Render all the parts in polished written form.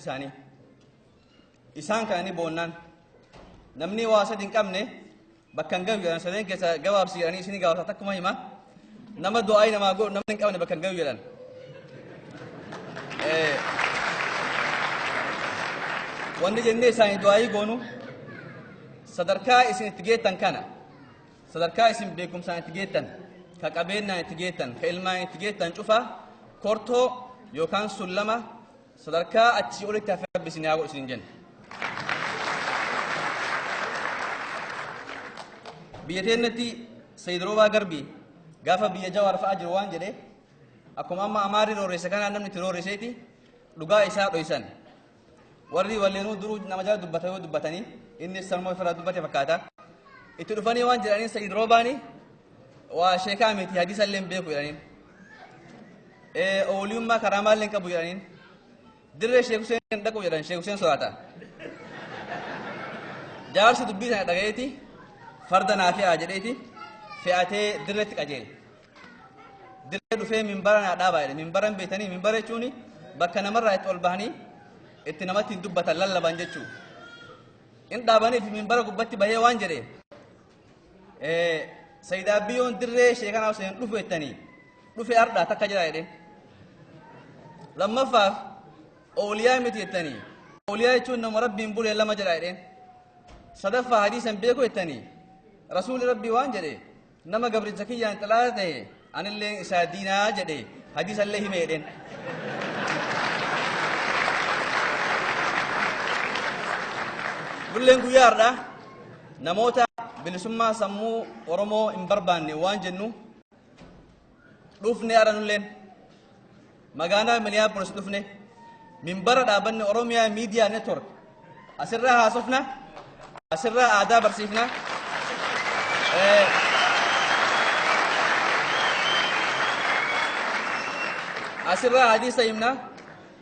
cufti isaanii. Isaan kana ni boonnaan. Namni waa sadi hin qabne bakka hin gahu jedhan sadeen keessa gabaabsi jedhanii isinii gabaabsa takkuma hima. Nama du'aayii namaa godhu namni hin qabne bakka hin gahu jedhan. Wanni jennee isaanii du'aayii goonu sadarkaa isin itti geettan kana sadarkaa isin beekumsaan itti geettan ka qabeennaan itti geettan ka ilmaan itti geettan cufa kortoo yookaan sullama sadarkaa achii olitti hafe rabbi isin haa godhu isin jenna. Biyya teennatti Sayid Roobaa Garbii gaafa biyya Jawaar fa'aa jiru waan jedhe akkuma amma Amaarri roorreessa kanaan namni itti roorriseeti dhugaa isaa dhoysan. Warri walleenuu duruu nama jala dubbata yoo dubbatanii innis sanuma ofirraa dubbate fakkaata. Itti dhufanii waan jedhaniin Sayid Roobaani waa sheekaa miti hadiisa illee hin beeku jedhaniin. Ooliyummaa karaamaa illee hin qabu jedhaniin. Dirree Sheek Huseen hin dhaqu jedhan Sheek Huseen sodaata. Jaarsi dubbii sana dhagayeeti farda naa fe'aa jedheeti fe'atee dirreetti qajeele. Dirree dhufee minbara naa dhaabaa jedhe. Minbara hin beektanii minbara jechuun bakka namarraa itti ol bahanii itti namatti hin dubbatan lallaban jechuu. In dhaabaniif minbara gubbatti bahee waan jedhe Sayid Abiyyoon dirree Sheekanaa Huseen dhufu jettanii dhufe ardhaa takka jira jedheen. Lammaffaaf ooliyaa miti jettanii ooliyaa jechuun nama rabbiin bulee lama jedha jedheen. Sadaffaa hadiisan beeku jettanii rasuulli rabbii waan jedhe nama gabricha kiyyaan xilaata ta'e anillee isaa diinaa jedhe hadiisallee hime jedheen. Bulleen guyyaa har'aa namoota bilisummaa sammuu Oromoo hin barbaanne waan jennu dhufne har'a nulleen magaalaa Minneapolis dhufne minbara dhaabanne Oromiyaa Miidiyaa Network asirraa haasofna asirraa aadaa barsiifna. Asirraa hadiisa himna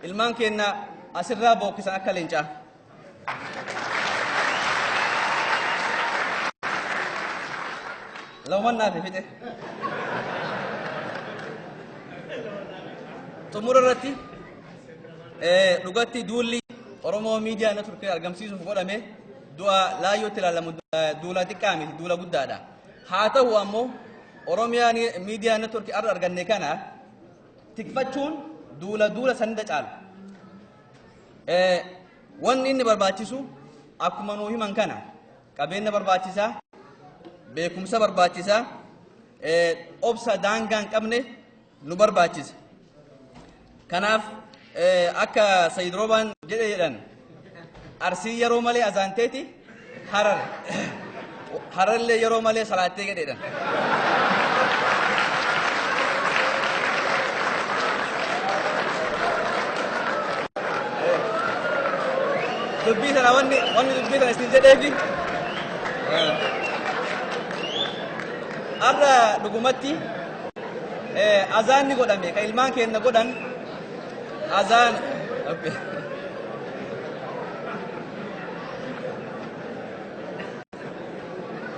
ilmaan keenya asirraa bookkisan akka leencaa. Lamaan naafe fixe. Xumura irratti dhugatti duulli Oromoo miidiyaa networkii argamsiisuuf godhame du'a laayyootti ilaalamu duula xiqqaa miti duula guddaadha. Haa ta'u ammoo Oromiyaa miidiyaa networkii arra arganne kana tikfachuun duula duula sanirra caala. Wanni inni barbaachisu akkuma nuu himan kana qabeenya barbaachisaa, beekumsa barbaachisaa, obsa daangaa hin qabne nu barbaachisa. Kanaaf akka Sayid Roobaan jedhe jedhan Arsii yeroo malee azaanteeti Harar Hararillee yeroo malee salaattee jedhe jedhan. Dubbii sana wanni wanni dubbii sana isin jedheefi har'a dhugumatti azaanni godhame kan ilmaan keenya godhan azaan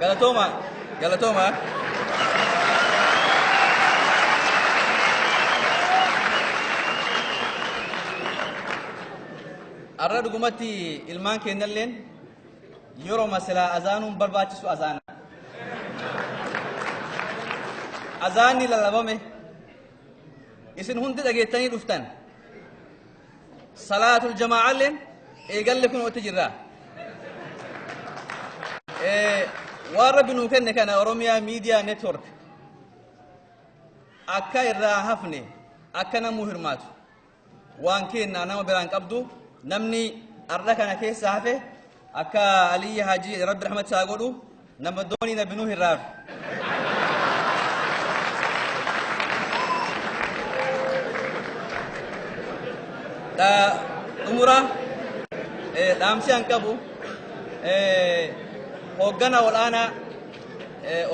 galatooma galatooma. Har'a dhugumatti ilmaan keenyalleen yeroo silaa azaanuun barbaachisu azaana. Azaanni lallabame isin hundi dhageettanii dhuftan. Salaatul jamaa'alleen eegalle kun otti jirra. Waan rabbi nuu kenne kana Oromiyaa Miidiyaa Network akka irraa hafne akka namuu hirmaatu waan kenna nama biraan qabdu namni arra kana keessa hafe akka Aliyyi Haji rabbi rahmat isaa godhu nama doonii nabi Nuh irraa hafe. Xumura dhaamsi an qabu hooggana ol'aanaa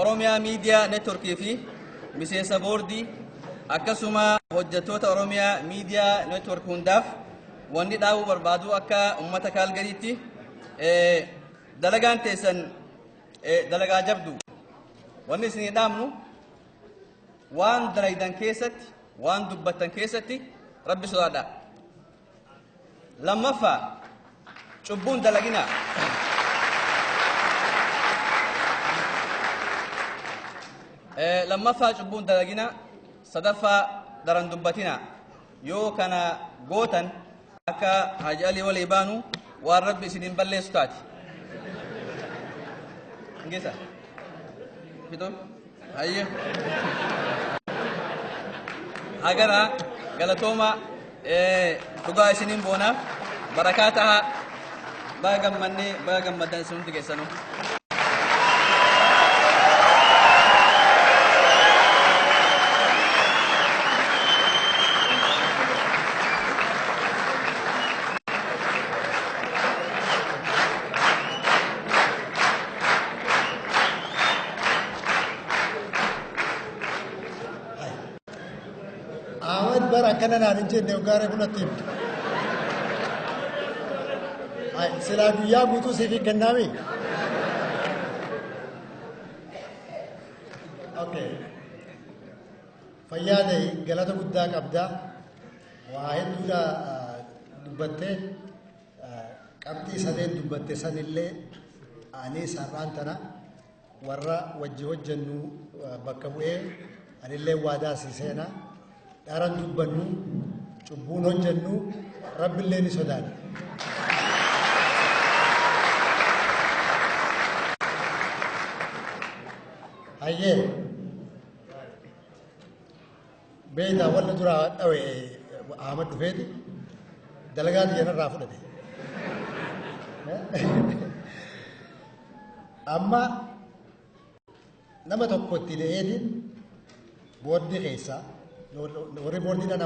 Oromiyaa Miidiyaa Networkii fi miseensa boordii akkasuma hojjettoota Oromiyaa Miidiyaa Network hundaaf wanni dhaabuu barbaadu akka uummata Kaalgariitti dalagaan teessan dalagaa jabdu. Wanni isinii dhaamnu waan dalaydan keessatti waan dubbattan keessatti rabbi sodaadha. Lammaffaa, cubbuun dalaginaa. Lammaffaa, cubbuun dalaginaa. Sadaffaa, daran dubbatinaa. Yoo kana gootan, akka Haji Alii walii baanu waan Rabbi isiniin balleessu taati. Ngisa. Fito? Hayye. Hagara galatooma, dhugaa isiniin boona, barakaa taha, baga gammannee, baga gammaddan isin hundi keessanuu. Ahmad bara akkana naan hin jenne gaaree bunatti himtu. Silaa guyyaa guutuu siif hin kennaami? Okay. Fayyaa ta'e, galata guddaa qabdaa. Waa hedduudha dubbattee, qabxii sadeen dubbatte sanillee anis har'aan tana warra wajji hojjennu bakka bu'ee anillee waadaa si seenaa. Dharan dubbannu, cubbuun hojjennu, Rabbillee ni sodaanna. Hayyee. Beektaa, wanni duraa dhawe Ahmad dhufeeti dalagaa xiyyanarraa fudhate. Amma nama tokko itti da'eetiin boordii keessaa warri boordii dha.